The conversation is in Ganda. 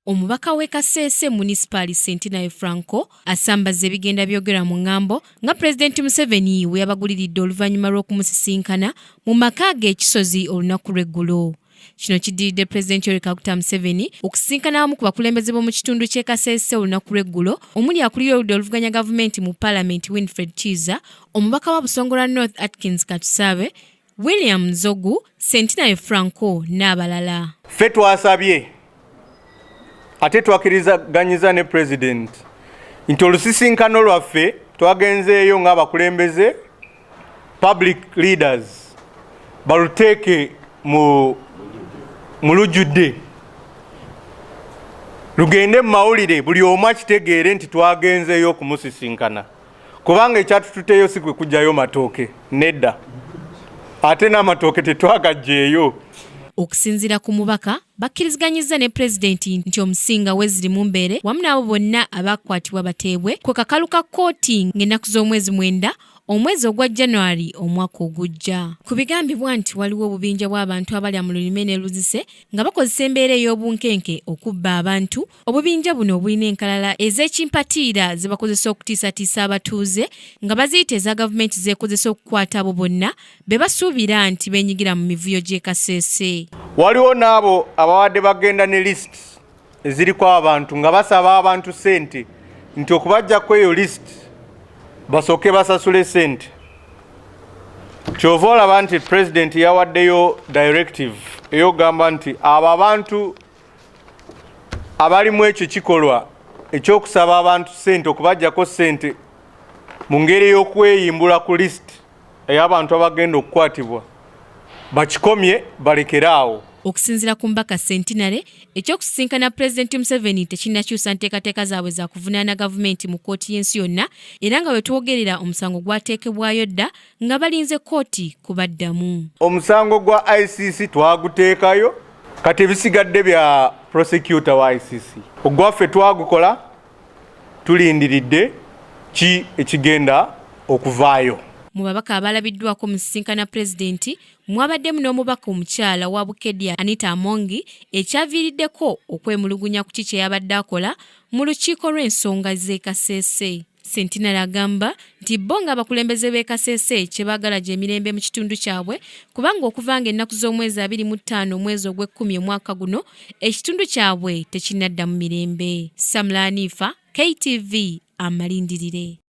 Omubaka w'e Kasese Munisipaali Centenary Franco asambaza ebigenda byogerwa mu ng'ambo nga Pulezidenti Museveni we yabaguliridde oluvannyuma lw'okumusisinkana mu maka ge e Kisozi olunaku lw'eggulo. Kino kiddiridde Pulezidenti Yoweri Kaguta Museveni okusisinkana abamu ku bakulembeze b'omu kitundu ky'e Kasese olunaku lw'eggulo omuli akulira oludda oluvuganya gavumenti mu Palamenti Winfred Kiiza, omubaka wa Busongora North Atkins Katusaabe, William Nzogu, Centenary Franco n'abalala. Ffe twasabye ate twakirizaganyiza ne President nti olusisinkano lwaffe twagenzeeyo ng'abakulembeze, public leaders, baluteeke mu lujjudde, lugende mu mawulire, buli omu akitegeere nti twagenzeeyo okumusisinkana, kubanga ekyatututeeyo si kwe kujjayo matooke, nedda, ate n'amatooke tetwagajjeeyo. Okusinziira ku mubaka, bakkiriziganyizza ne Pulezidenti nti omusinga Wesley Mumbere wamu n'abo bonna abaakwatibwa bateebwe ku kakalu ka kkooti ng'ennaku z'omwezi 9 omwezi ogwa January omwaka ogujja. Ku bigambibwa nti waliwo obubinja bw'abantu abalya mu lulime ne luzise nga bakozesa embeera ey'obunkenke okubba abantu, obubinja buno obulina enkalala ez'ekimpatiira ze bakozesa okutiisatiisa abatuuze nga baziyita eza gavumenti z'ekozesa okukwata abo bonna be basuubira nti beenyigira mu mivuyo gy'e Kasese. Waliwo n'abo ababadde bagenda ne list eziriko abantu nga basaba abantu ssente nti okubajjako eyo list basooke basasule ssente. Kyova olaba nti Pulezidenti yawaddeyo directive ey'okugamba nti abo abantu abalimu ekyo kikolwa ekyokusaba abantu ssente okubajjako ssente mu ngeri ey'okweyimbula ku list ey'abantu abagenda okukwatibwa bakikomye, balekere awo. Okusinziira ku mubaka Centenary, ekyokusisinkana Pulezidenti Museveni tekinnakyusa nteekateeka zaabwe za kuvunaana gavumenti mu kkooti y'ensi yonna, era nga wetwogerera omusango gwateekebwayo dda nga balinze kkooti kubaddamu. Omusango gwa ICC twaguteekayo, kati ebisigadde bya prosecutor wa ICC. Ogwaffe twagukola, tulindiridde ki ekigenda okuvaayo. Mu babaka abalabiddwako mu sisinkana Pulezidenti mwabaddemu n'omubaka omukyala wa Bukedea Anita Amongi, ekyaviiriddeko okwemulugunya ku ki kye yabadde akola mu lukiiko lw'ensonga z'e Kasese. Centenary agamba nti bo ng'abakulembeze b'e Kasese kye baagala gy'emirembe mu kitundu kyabwe, kubanga okuva ng'ennaku z'omwezi 25 omwezi ogw'ekkumi omwaka guno ekitundu kyabwe tekinnaddamu mirembe. Samula Anifa, KTV, Amalindirire.